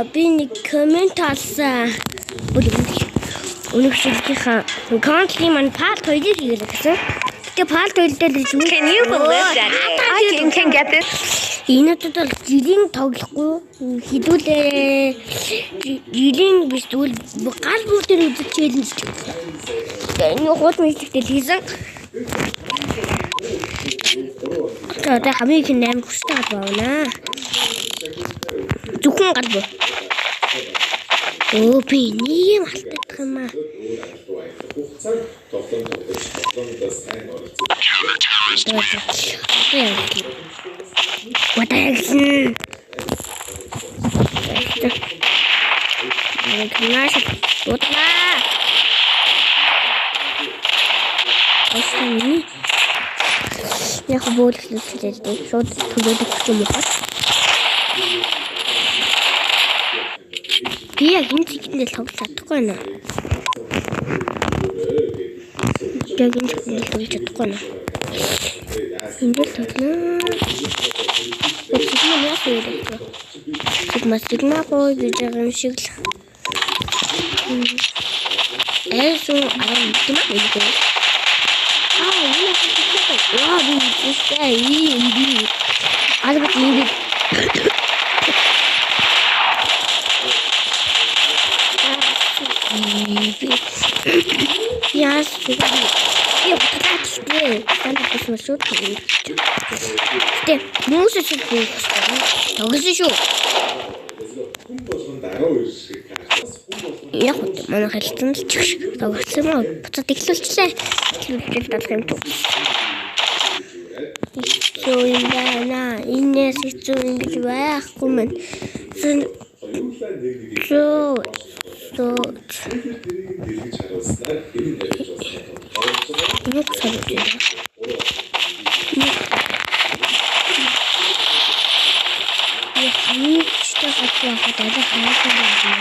За би нэг коммент алсан. Бүр өмнөх шилжихаа контлийн маань part 2-ыг хийгээл гэсэн. Гэтэ part 2 дээр л юу Can you believe that AI can get this? Энэ удаад бол жилийн тоглохгүй хідүүлээ жилийн биш тэгвэл гал бүгдээр үзэх челленж. Энэ хуудас мэдлэгтэй хийсэн. За одоо хамгийн их 8 хүчтэй гал байна. Зөвхөн гал буу. Өө би нэг юм алдах юм аа. Ватагсан. Наш утлаа. Өсний яг бөөлөлтэй шууд төлөөлөх юм уу? Би яг энэ зэгтэндээ тоглож чадахгүй байна. Яг энэ зэгтэндээ тоглож чадахгүй байна. Энд л тоглоно. Сигма яах вэ? Сигма сигма гоо гэж байгаа юм шиг л. Эсүн аа юм аа. Аа энэ яа би үстэй ийм би. Албат ингэ. Яас би баталгаажтэй. Танд бас шууд тоглоно. Гэтэ хүмүүсээс л би тоглосон шүү. Яг манай харилцан л чих шиг тоглосон юм аа. Буцаад эхлүүлчихлээ. Эхлүүлчихэл дадлах юм төв. Хэцүү юм байна. Инээс хэцүү юм гэж байхгүй мэн. Зөө нэг санагдав. Яг хамгийн хүчтэй гал байхад арай хамаатай байна.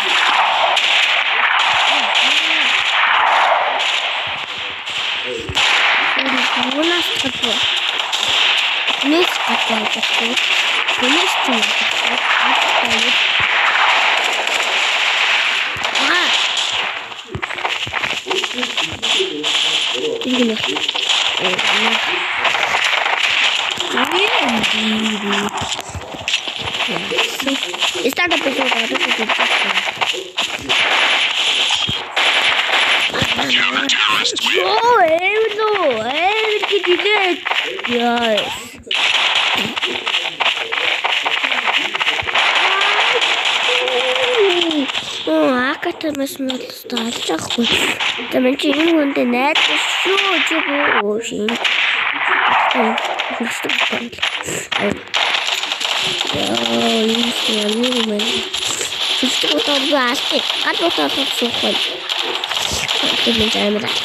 Юунаас гал. Нээс гал байхгүй. Нээс ч юм байна. Аа. Ингэ. Stand up Йоо, эвлөө, эвл гэж илээ. Яа. Аката маш мөлстө алж авахгүй. За мен чи энэ хүндээ найдаж шүү чи бөө шин. Хүлцдэг байна. Яа, энэ ямар юм бэ? Хүлцдэг удаа би алт. Гал удаа суух байна. Тэр мен амар алт.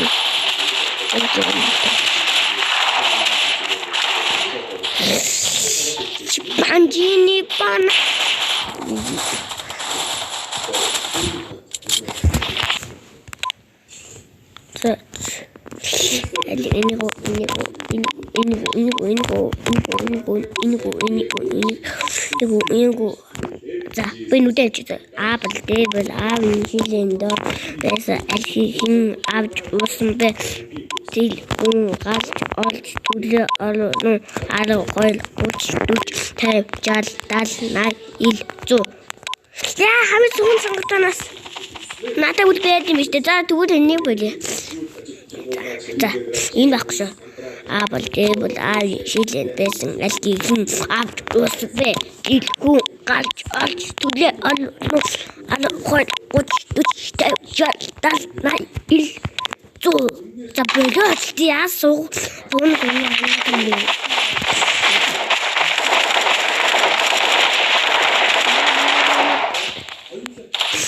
Панжини пан. Энэ. За би нүдэ авч. А бол Д бол А хилэнд байсан аль хин авч уусан бэ? Зил хүн галж олж түлээ орно 10 гоёл 30 40 50 60 70 80 90 100. Яа хамгийн сүүн сонгогдоноос надад үл байд юм биш үү? За тэгвэл энийг болъё. За энэ байхгүй шүү. А бол Д бол А шилэнд байсан аль хин авч уусан бэ? Зил хүн галж олж түлээ орно 10 гоёл 30 40 50 60 70 80 90 100. За болоод яасуу бүүн гүн юм бэ?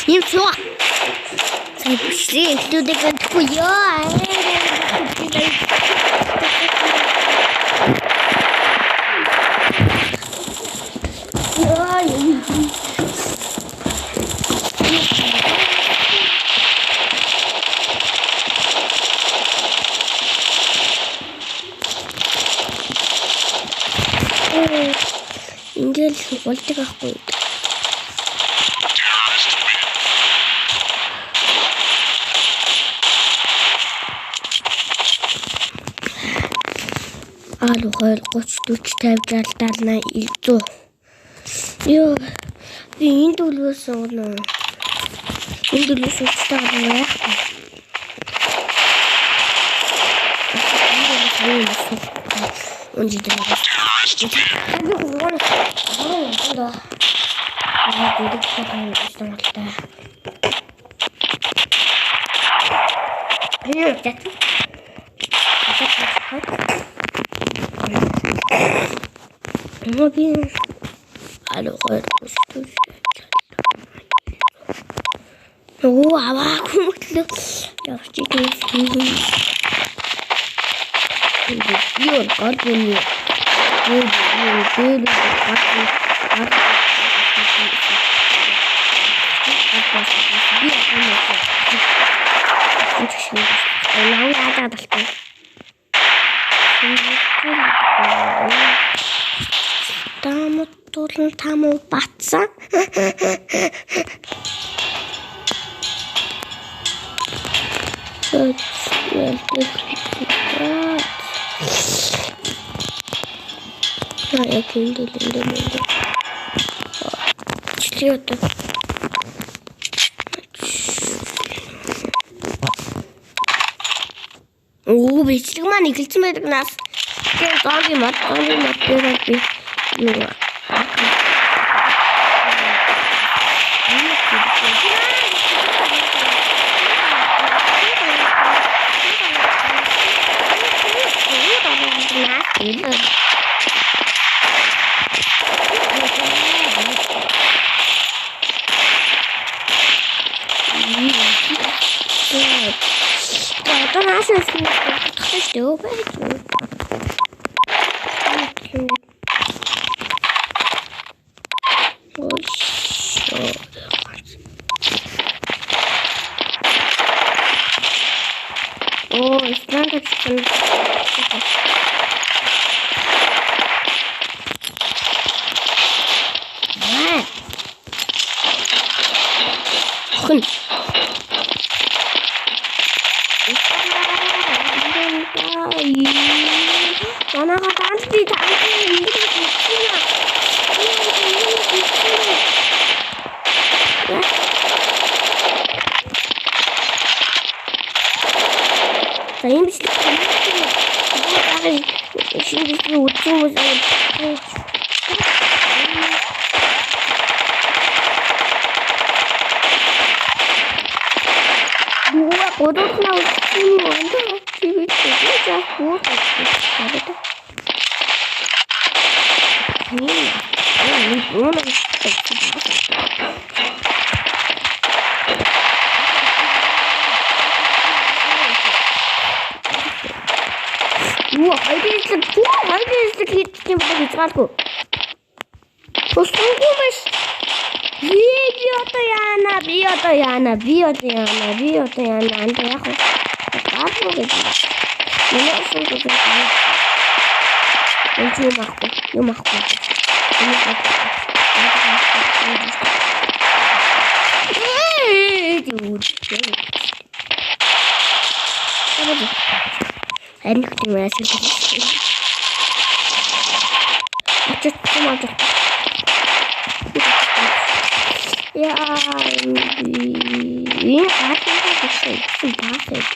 Юм цоо. За бичлэг эхлүүлэх гэдэггүй ёо. Яа. Ингээл болдог байхгүй. 10 20 30 40 50 60 80 100. Йоо. Би энэ дөлвөөс сонгоно. Энэ дөлвөөс уцтай болон яах вэ? Энэ дөлвөөс Нөгөө аваагүй мөртлөө явж идэв. Би бол гол бүний би би би тамуу батсан. Яг энэ л. Члээ одоо. Оо, бичлэг маань эхэлсэн байдаг нас. Тэгээ зомби мод дээр би юу Одоо наасан шүү дээ. Оо, стандарт хон. Манайха ганцби За энэ бичлэг шинэ бичлэг үзсэн хүмүүс Нөгөө гурван үзсэн юм аа. Чи би за хүү. Юу хоёр бичлэг хийх юм бол хязгааргүй. Тусгүй маш. Би одоо яана, би одоо яана, би одоо яана, би одоо яана, анда яах вэ? Гаагүй гэж. Миний сүнс гэж. Энд юм ахгүй, юм ахгүй. Юм ахгүй. Харин юм яасан. Очиж юм авч. Яа, энэ хатан гэсэн баах.